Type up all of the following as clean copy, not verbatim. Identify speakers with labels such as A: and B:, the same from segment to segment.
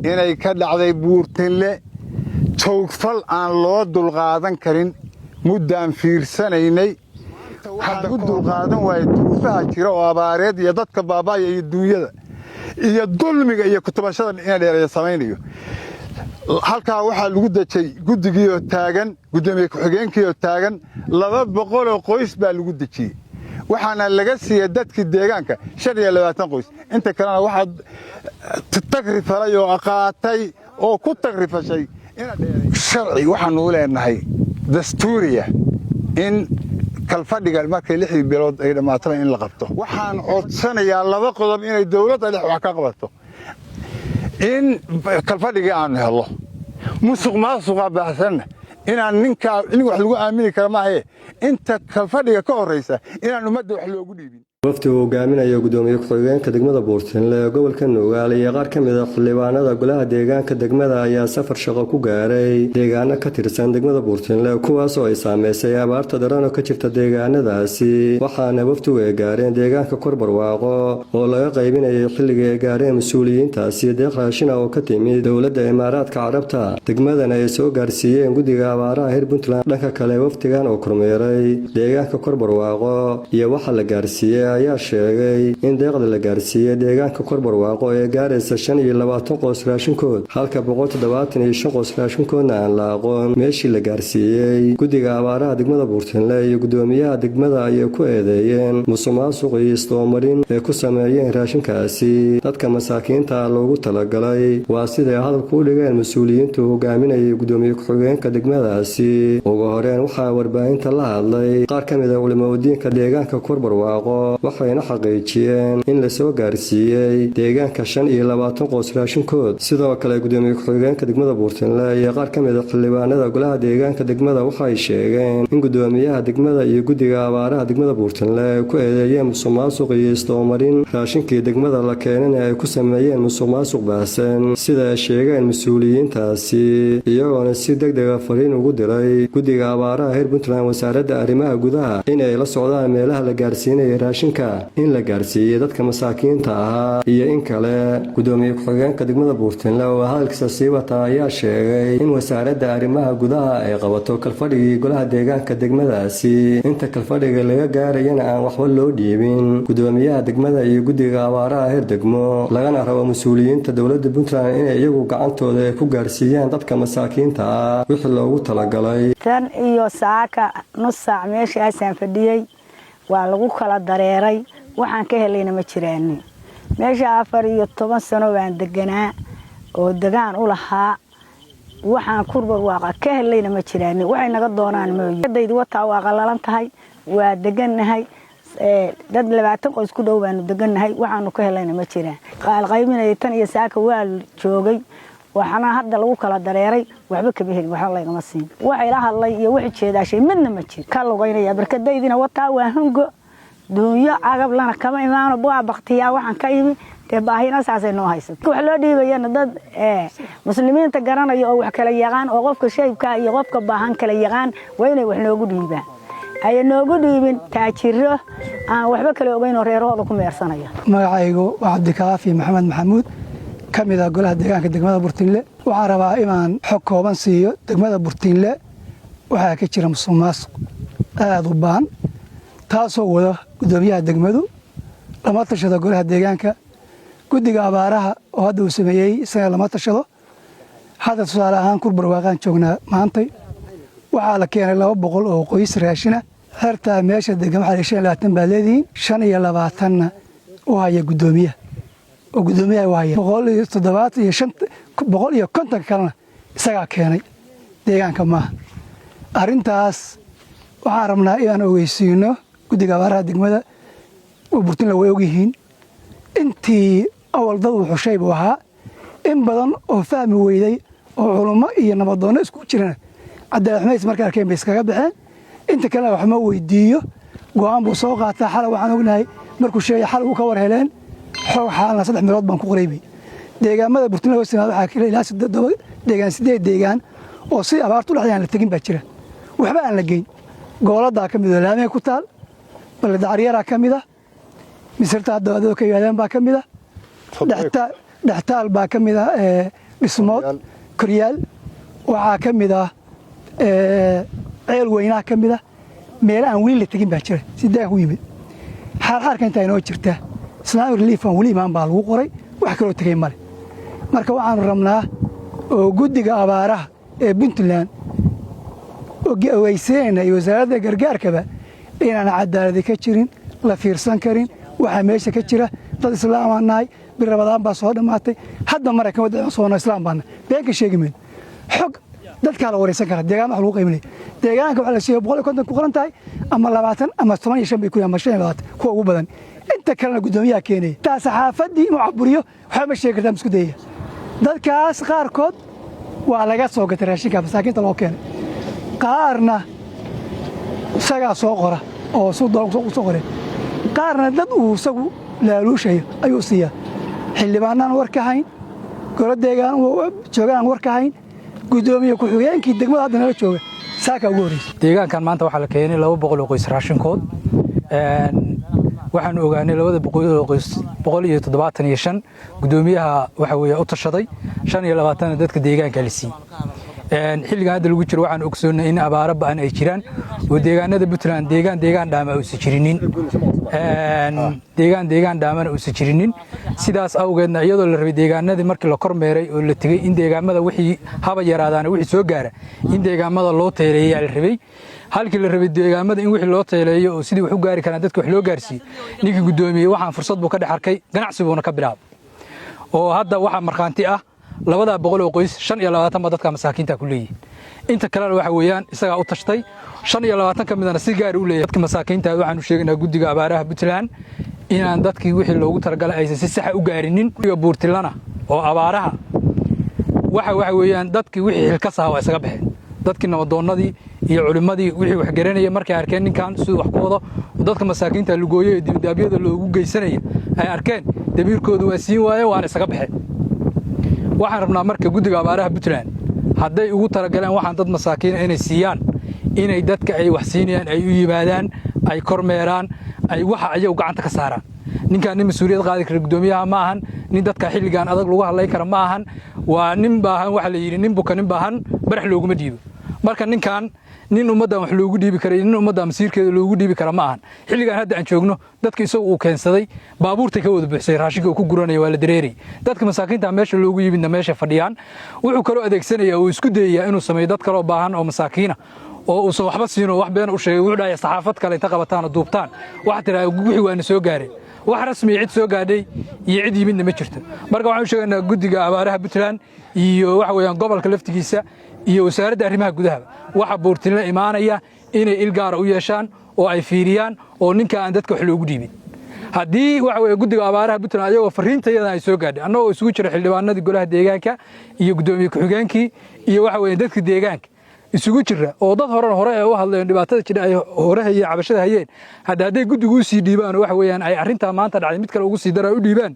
A: Inay ka dhacday Buurtinle towgfal aan loo dulqaadan karin. Muddaan fiirsanaynay, hadda u dulqaadan waaye duruufaha jira oo abaareed iyo dadka baaba'aya iyo duunyada iyo dulmiga iyo kutubashada ina dheereeya samaynayo. Halkaa waxaa lagu dejay guddigiioo taagan, guddoomiye ku-xigeenkiioo taagan, 200 oo qoys baa lagu dejiyey. Waxaana laga siiyey dadkii deegaanka 25 qoys. Inta kalena waxaa tagrifalay oo qaatay oo ku tagrifashay. Sharci waxaanu u leenahay dastuuriya in kalfadhiga markay 6dii bilood ay dhammaataba in la qabto. Waxaan codsanayaa laba qodob: inay dowladda dhex wax ka qabato, in kalfadhigii aanu hello. Musuq maasuqa baahsanna inaan ninkaa nin wax lagu aamini kara maahaye, inta kalfadhiga ka horraysa inaan ummadda wax loogu dhiibin.
B: Wafdi uu hogaaminayo gudoomiye ku-xigeenka degmada Buurtinle ee gobolka Nugaal iyo qaar ka mid a xildhibaanada golaha deegaanka degmada ayaa safar shaqo ku gaaray deegaano ka tirsan degmada Buurtinle, kuwaasoo ay saameysay abaarta daran oo ka jirta deegaanadaasi. Waxaana wafdigu ay gaareen deegaanka Korbarwaaqo oo laga qaybinayay xilligii ay gaareen mas-uuliyiintaasi deeq raashin ah oo ka timid dowladda Imaaraadka Carabta, degmadana ay soo gaarsiiyeen guddiga abaaraha heer Puntland. Dhanka kale, wafdigan oo kormeeray deegaanka Korbarwaaqo iyo waxa la gaarsiiyey ayaa sheegay in deeqda la gaarsiiyey deegaanka Korbarwaaqo ee gaaraysa 25 qoys raashinkood, halka 175 qoys raashinkoodna aan la aqoon meeshii la gaarsiiyey. Guddiga abaaraha degmada Buurtinle iyo gudoomiyaha degmada ayay ku eedeeyeen musuqmaasuq iyo isdabamarin ay ku sameeyeen raashinkaasi dadka masaakiinta loogu talagalay, waa siday hadalku u dhigeen mas-uuliyiintu hogaaminayay gudoomiye ku-xigeenka degmadaasi. Ugu horeen waxaa warbaahinta la hadlay qaar ka mid a culimaudiinka deegaanka Korbarwaaqo, waxayna xaqiijiyeen in lasoo gaarsiiyey deegaanka 25 qoys raashinkood. Sidoo kale, gudoomiye ku-xigeenka degmada Buurtinle iyo qaar ka mid a xildhibaanada golaha deegaanka degmada waxay sheegeen in gudoomiyaha degmada iyo guddiga abaaraha degmada Buurtinle ay ku eedeeyeen musuqmaasuq iyo isdabamarin, raashinkii degmada la keenana ay ku sameeyeen musuqmaasuq baahsan, sida ay sheegeen mas-uuliyiintaasi, iyagoona si deg dega fariin ugu diray guddiga abaaraha heer Puntland, wasaaradda arrimaha gudaha, in ay la socdaan meelaha la gaarsiinaya raashinka, in la gaarsiiyey dadka masaakiinta ahaa iyo in kale. Gudoomiye ku-xigeenka degmada Buurtinle oo hadalkiisa sii wata ayaa sheegay in wasaaradda arrimaha gudaha ay qabato kalfadhigii golaha deegaanka degmadaasi, inta kalfadhiga laga gaarayana aan waxba loo dhiibin gudoomiyaha degmada iyo guddiga abaaraha heer degmo, lagana rabo mas-uuliyiinta dowladda Puntland inay iyagu gacantooda ay ku gaarsiiyaan dadka masaakiinta ah wixii loogu talagalay.
C: Tan iyo saaka nus saac meeshaasaan fadhiyey, waa lagu kala dareeray. Waxaan ka helayna ma jiraanin. Meesha 14 sano baan deganaa oo degaan u lahaa. Waxaan Kurbarwaaqa ka helayna ma jiraanin. Waxay naga doonaan mooye wataa, waa qalalan tahay, waa degannahay. Dad 20 qoys ku dhow baanu degannahay. Waxaanu ka helayna ma jiraan. Qaalqaybinaya tan iyo saaka waa joogay, waxaana hadda lagu kala dareeray. Waxba kama helin, waxba laygama siin. Waxa ila hadlay iyo wixii jeedaashay midna ma jir. Ka lugaynaya barkadaydina wataa, waa hungo duunyo cagablana kama imaano, waa baktiyaa waxaan ka imi. Dee baahina saasay noo haysato. Wax loo dhiibayana dad muslimiinta garanaya oo wax kala yaqaan oo qofka shaybka iyo qofka baahan kala yaqaan waa inay wax noogu dhiibaan. Aya noogu dhiibin taajiro aan waxba kala ogeyn oo reerahooda ku meersanaya.
D: Magacaygu waa Cabdikaafi Maxamed Maxamuud, ka mid ah golaha deegaanka degmada Burtinle. Waxaan rabaa inaan xog kooban siiyo. Degmada Burtinle waxaa ka jira musuq maasuq aada u baan, taasoo wada guddoomiyaha degmadu. Lama tashado golaha deegaanka. Guddiga abaaraha oo hadda uu sameeyey isaga lama tashado. Hadda tusaale ahaan, Kurbarwaaqaan joognaa maantay. Waxaa la keenay 200 oo qoys raashina. Xertaa meesha degan waxaa 25 baa leedihiin, 25-na u haya guddoomiyaha oo guddoomiyaha u haya. 175, 150 kalena isagaa keenay, deegaanka maaha. Arrintaas waxaan rabnaa inaan ogeysiino guddiga abaaraha degmada Burtinle. Way ogyihiin intii awal dad uu xushay buu ahaa. In badan oo fahmi weyday oo culummo iyo nabadoonno isku jirana, cadaalad xumays markay arkeen bay iskaga baxeen. Inta kalena waxma weydiiyo, go'aan buu soo qaataa. Xalay waxaan ognahay markuu sheegay, xal uu ka war heleen xoog. Xaalna 3 meelood baan ku qoraybay. Deegaamada Burtinle hoos yimaada waxaa kale ilaa toddoba deegaan, sideed deegaan oo si abaartu dhexday aan la tegin baa jira, waxba aan la geyn. Gooladaa ka mid oo Laamey ku taal, Ballidacaryaraa ka mid ah, Misirta hadda adoo ka yimaadeen baa ka mid ah, Dhextaal baa ka mid ah. Dhismood, Koryaal waxaa ka mid ah, Ceel Weynaa ka mid ah. Meelo aan weli la tegin baa jira. Si deegaanka u yimid xaarxaarka intaa inoo jirta, Islamic Relief aan weli imaan baa lagu qoray, wax kaloo tegay male. Marka waxaanu rabnaa oo guddiga abaaraha ee Puntland ogeysiinayna iyo wasaaradda gargaarkaba inaan cadaaladi ka jirin, la fiirsan karin waxaa meesha ka jira. Dad islaamaan nahay, bir Rabadaan baa soo dhammaatay hadda. Maraykan wadda soona islaam baana, been ka sheegi mayno. Xog dadkaa la waraysan karaa. Deegaan wax lagu qiiminaya, deegaanka waxaa la siiya 150 ku qoran tahay, ama 20 ama 15 bay ku, ama 25 kuwa ugu badan. Inta kalena guddoomiyaha keenaya. Taa saxaafaddii inuu caburiyo, waxba ma sheegi kartaa, isku dayaya. Dadkaas qaarkood waa laga soo gatay raashinka masaakiinta loo keenay, qaarna isagaa soo qora oo soo qoreen, qaarna dad uu isagu laaluushayo ayuu siiyaa. Xildhibaanaan war ka hayn, golo deegaan joogaan aan war ka hayn, guddoomiye ku-xigeenkii degmada hadda nala jooga saakaa ugu horreysay.
E: Deegaankan maanta waxaa la keenay 200 oo qoys raashinkood. Waxaanu ogaanay 200 oo qoys 175 guddoomiyaha waxa weeye u tashaday, 25-na dadka deegaanka la siiyey. Xilligan hadda lagu jiro waxaan ogsoonnay in abaaro ba'an ay jiraan oo deegaanada Puntland deegaan deegaan dhaama uusan jirinin, deegaan deegaan dhaamana uusan jirinin. Sidaas awgeedna, iyadoo la rabay deegaanadii markii la kormeeray oo la tegey in deegaamada wixii haba yaraadaana wixii soo gaara in deegaamada loo teeleeyaa la rabay, halkii la rabay deegaamada in wixii loo teeleeyo oo sidii wax u gaari karaan dadka wax loo gaarsiiyo, ninkii guddoomiyey waxaan fursad buu ka dhex arkay, ganacsi buuna ka bilaabay. Oo hadda waxaa markhaanti ah 200 oo qoys 25 ba dadka masaakiinta ku leeyihiin. Inta kalena waxa weeyaan isagaa u tashtay, 25 ka midana si gaar u leeyahay dadka masaakiinta. Waxaanu sheegaynaa guddiga abaaraha Puntland inaan dadkii wixii loogu talagalay aysan si saxa u gaarinin. Guddiga Buurtilana oo abaaraha waxa weeyaan dadkii wixii xilkas ahaa waa isaga baxeen. Dadkii nabadoonnadii iyo culimmadii wixii wax garanaya markay arkeen ninkan siduu wax ku wado, dadka masaakiinta lugooyo ee dibidaabyada loogu geysanaya ay arkeen, damiirkoodu waa siin waaye, waana isaga baxeen. Waxaan rabnaa marka guddiga abaaraha Puntland hadday ugu talagaleen waxaan dad masaakiina inay siiyaan, inay dadka ay wax siinayaan ay u yimaadaan, ay kormeeraan, ay waxa ayagu gacanta ka saaraan. Ninkaan nin mas-uuliyad qaadi kara guddoomiyaha ma ahan, nin dadka xilligan adag lagu hadlayn kara ma ahan. Waa nin baahan. Waxa la yidhi, nin buka, nin baahan barax looguma dhiibo. Marka ninkan nin ummaddan wax loogu dhiibi karay, nin ummaddan masiirkeeda loogu dhiibi kara ma ahan. Xilligan hadda aan joogno, dadka isagu uu keensaday baabuurtay ka wada buuxsay, raashinka uu ku guranaya waa la dareerayay. Dadka masaakiinta meesha loogu yimidna meesha fadhiyaan. Wuxuu kaloo adeegsanaya uu isku dayayaa inuu sameeyo dad kaloo baahan oo masaakiina oo uusan waxba siin oo wax been u sheegay. Wuxuu dhahay saxaafad kale inta qabataan oo duubtaan, waxa tidhaha wixii waana soo gaareen. Wax rasmi cid soo gaadhay iyo cid yimidna ma jirto. Marka waxaan u sheegaynaa guddiga abaaraha Puntland iyo waxa weeyaan gobolka laftigiisa iyo wasaaradda arrimaha gudaha, waxa Buurtinla imaanaya inay il gaara u yeeshaan oo ay fiiriyaan oo ninka aan dadka wax loogu dhiibin. Haddii waxa weeye guddiga abaaraha Puntland ayagoo fariintayadan ay soo gaadhay, annagoo isugu jira xildhibaanadii golaha deegaanka iyo guddoomiye ku-xigeenkii iyo waxa weeye dadka deegaanka isugu jira, oo dad horena hore ay u hadleen, dhibaatada jira ay hore hayeen, cabashada hayeen, hadda hadday guddigu u sii dhiibaan oo waxa weeyaan ay arrintaa maanta dhacday mid kale ugu sii dara u dhiibaan,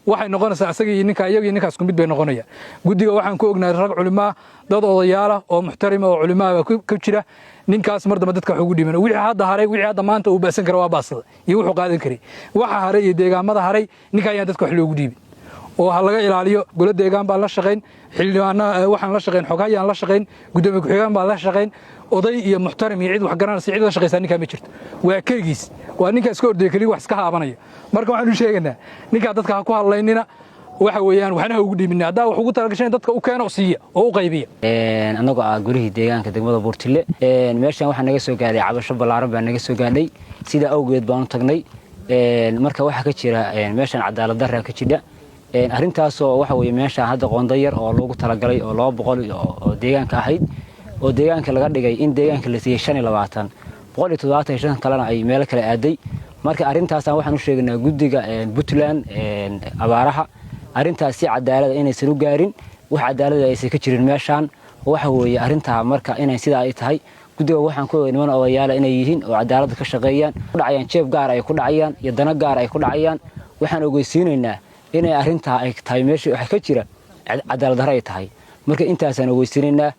E: waxay noqonaysaa asaga iyo ninka, iyaga iyo ninkaas ku mid bay noqonayaan. Guddiga waxaan ku ognahay rag culimaa, dad odayaala oo muxtarima oo culimaa baa ku jira. Ninkaas mar dambe dadka wax ugu dhiiban. Wixii hadda haray, wixii hadda maanta uu baasan kara waa baasada iyo wuxuu qaadan karay. Waxa haray iyo deegaamada haray, ninka ayaan dadka wax loogu dhiibin oo ha laga ilaaliyo. Golo deegaan baan la shaqayn, xildhibaana waxaan la shaqayn, xoghayaan la shaqayn, guddoomiye ku-xigeen baan la shaqayn, oday iyo muxtarim iyo cid wax garanaysa, cid la shaqaysaa ninkaa ma jirto. Waa keligiis, waa ninkaa iska ordaya, keligii wax iska haabanaya. Marka waxaan u sheegaynaa ninkaa dadka ha ku hadlaynina, waxa weeyaan waxna ha ugu dhiibina. Haddaa wax ugu talagasheen, dadka u keeno, siiya oo u qaybiya.
F: Annagoo ah gurihii deegaanka degmada Buurtille, meeshan waxaa naga soo gaadhay cabasho ballaaran baa naga soo gaadhay. Sidaa awgeed baan u tagnay. Marka waxaa ka jira meeshan cadaalad darraa ka jidha. Arrintaasoo waxa weye meesha hadda qondo yar oo loogu talagalay oo 200 oo deegaanka ahayd oo deegaanka laga dhigay in deegaanka la siiyey 25, 175 kalena ay meelo kale aaday. Marka arrintaasaan waxaan u sheegaynaa guddiga Puntland abaaraha, arrintaas si cadaalada inaysan u gaarin, wax cadaalada aysan ka jirin meeshaan. Waxa weeye arrintaa marka inay sidaa ay tahay, guddiga waxaan ku ogay niman odayaala inay yihiin oo cadaaladda ka shaqeeyaan, ku dhacayaan jeeb gaar ay ku dhacayaan iyo dano gaar ay ku dhacayaan. Waxaan ogeysiinaynaa inay arrintaa ay tahay meesha waxa ka jira cadaalad darro ay tahay. Marka intaasaan ogeysiinaynaa.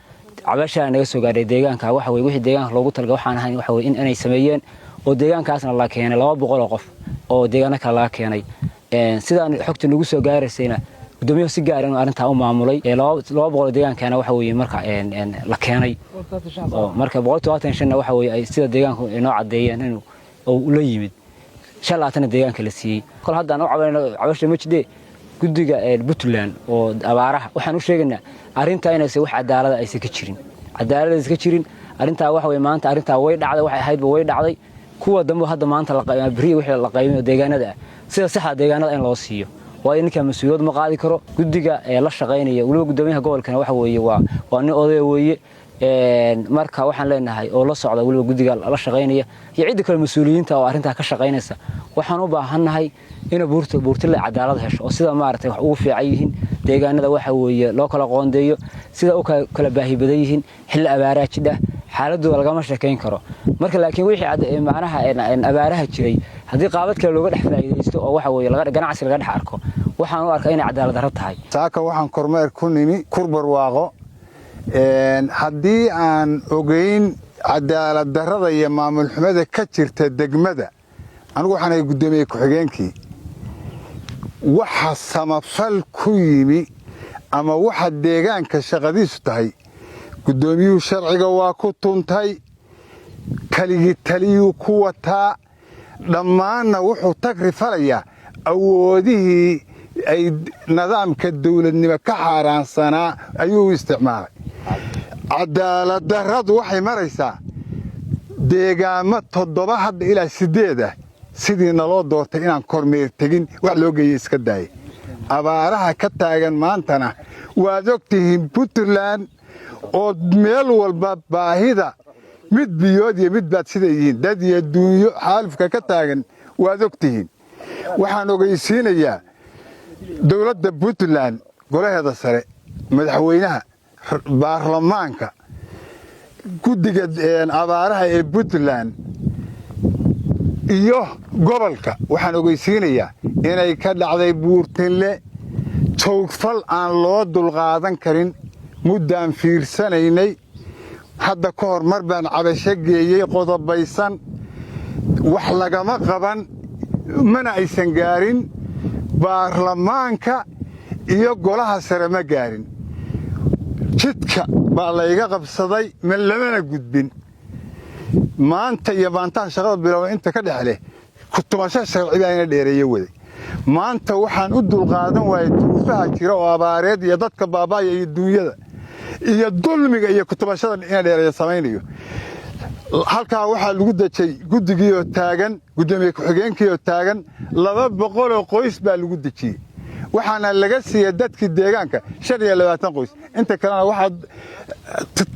F: Cabashaa naga soo gaadhay deegaanka waxa weye wixii deegaanka loogu talagalay waxaan ahayn waxa weye inay sameeyeen oo deegaankaasna la keenay 200 oo qof oo deegaano kale laga keenay. Sidaan xogta nagu soo gaaraysayna Gudoomiyuhu si gaar inuu arrintaa u maamulay 200 deegaankana waxa weeye marka la keenay oo marka 175 waxa weeye ay sida deegaanku inoo caddeeyeen inuu uu la yimid, 25 deegaanka la siiyey. Kol haddaan u cabanayno cabasha ma jidhe. Guddiga Puntland oo abaaraha waxaan u sheegaynaa arrintaa inaysan wax cadaalada aysan ka jirin, cadaalada aysan ka jirin arrintaa. Waxa weeye maanta arrintaa way dhacday, waxay ahaydba way dhacday. Kuwa dambe hadda maanta la beriya wixii la qaybiyo deegaanada ah, sida saxa deegaanada in loo siiyo, waayo ninka mas-uuliyad ma qaadi karo. Guddiga ee la shaqaynaya, weliba guddoomiyaha gobolkana waxa weeye waa nin odaya weeye. Marka waxaan leenahay oo la socda weliba guddiga la shaqaynaya iyo cidda kale mas-uuliyiinta oo arrintaa ka shaqaynaysa, waxaan u baahannahay ina Buurtile cadaalad hesho oo sida maaragtay wax ugu fiican yihiin deegaanada waxa weeye loo kala qoondeeyo, sida u kala baahi badan yihiin. Xilli abaaraa jidha, xaaladooda lagama sheekayn karo. Marka laakiin wixii macnaha abaaraha jiray haddii qaabad kale looga dhex faa'iidaysto oo waxa weeye ganacsi laga dhex arko, waxaan u arkaa inay cadaalad darro tahay.
A: Saaka waxaan kormeer ku nimi Kurbarwaaqo. Haddii aan ogeyn cadaalad darrada iyo maamul xumada ka jirta degmada, anigu waxaan ahay guddoomiye ku-xigeenkii. Waxa samafal ku yimi ama waxa deegaanka shaqadiisu tahay, guddoomiyuhu sharciga waa ku tuntay, keligii taliyuu ku wataa, dhammaanna wuxuu tagrifalayaa awoodihii ay nidaamka dawladnimo ka xaaraansanaa ayuu isticmaalay. Cadaalad darradu waxay maraysaa deegaamo 7 hadda ilaa 8 ah sidii naloo doortay inaan kormeer tegin, wax loo geeyey iska daayay. Abaaraha ka taagan maantana waad og tihiin Puntland oo meel walba baahida mid biyood iyo mid baad siday yihiin, dad iyo duunyo xaalufka ka taagan waad og tihiin. Waxaan ogeysiinayaa dowladda Puntland, golaheeda sare, madaxweynaha, baarlamaanka, guddiga abaaraha ee Puntland iyo gobolka, waxaan ogeysiinayaa inay ka dhacday Buurtinle jawrfal aan loo dulqaadan karin. Muddaan fiirsanaynay. Hadda ka hor mar baan cabasho geeyey qodobaysan, wax lagama qaban, mana aysan gaarin baarlamaanka iyo golaha sare, ma gaarin. Jidka baa layga qabsaday, ma lamana gudbin. Maanta iyo maantaha shaqada bilowda inta ka dhex leh kutumasho sharci baa ina dheereeyo waday. Maanta waxaan u dulqaadan waayey duruufaha jira oo abaareed iyo dadka baabaaya iyo duunyada iyo dulmiga iyo kutumashada ina dheereeyo samaynayo. Halkaa waxaa lagu dejay guddigiioo taagan, guddoomiye ku-xigeenkiioo taagan, 200 qoys baa lagu dejiyey. Waxaana laga siiyey dadkii deegaanka 25 qoys. Inta kalena waxaa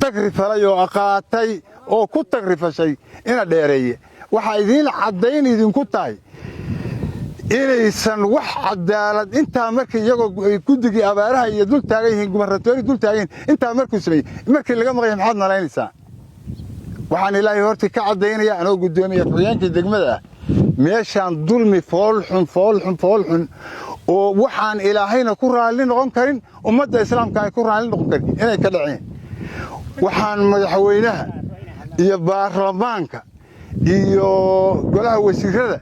A: tagrifalay oo qaatay oo ku tagrifashay ina dheereeye. Waxaa idiin caddayn idinku tahay inaysan wax cadaalad intaa markii iyagoo guddigii abaaraha iyo dul taagan yihiin, gumaratoori dul taagan yihiin, intaa markuu sameeyey, markii laga maqaya, maxaad malaynaysaa? Waxaan Ilaahay hortii ka caddaynaya anoo guddoomiye ku-xigeenkii degmada ah, meeshaan dulmi foolxun, foolxun, foolxun oo waxaan Ilaahayna ku raalli noqon karin, ummadda islaamka ay ku raalli noqon karin inay ka dhaceen. Waxaan madaxweynaha iyo baarlamaanka iyo golaha wasiirada,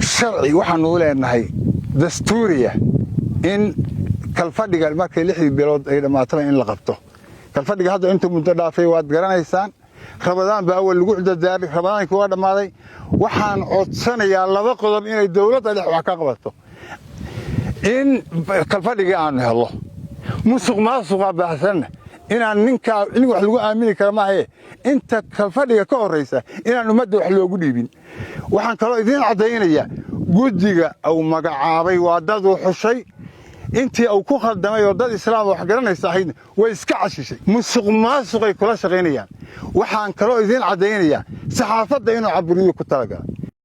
A: sharci waxaanu u leenahay dastuuriya in kalfadhiga markay 6dii bilood ay dhammaataba in la qabto kalfadhiga. Hadda intuu muddo dhaafay waad garanaysaan. Rabadaan baa awal lagu cudadaaray, Rabadaankii waa dhammaaday. Waxaan codsanayaa laba qodob: inay dowladda dhex wax ka qabato in kalfadhigii aanu hello, musuq maasuqa baahsanna inaan ninkaa nin wax lagu aamini kara maahaye, inta kalfadhiga ka horraysa inaan ummadda wax loogu dhiibin. Waxaan kaloo idiin caddaynayaa guddiga uu magacaabay waa dad uu xushay. Intii uu ku khaldamay oo dad islaam wax garanaysa ahaydna way iska cashishay, musuq maasuqay kula shaqaynayaan. Waxaan kaloo idiin caddaynayaa saxaafadda inuu caburiyo ku talagala.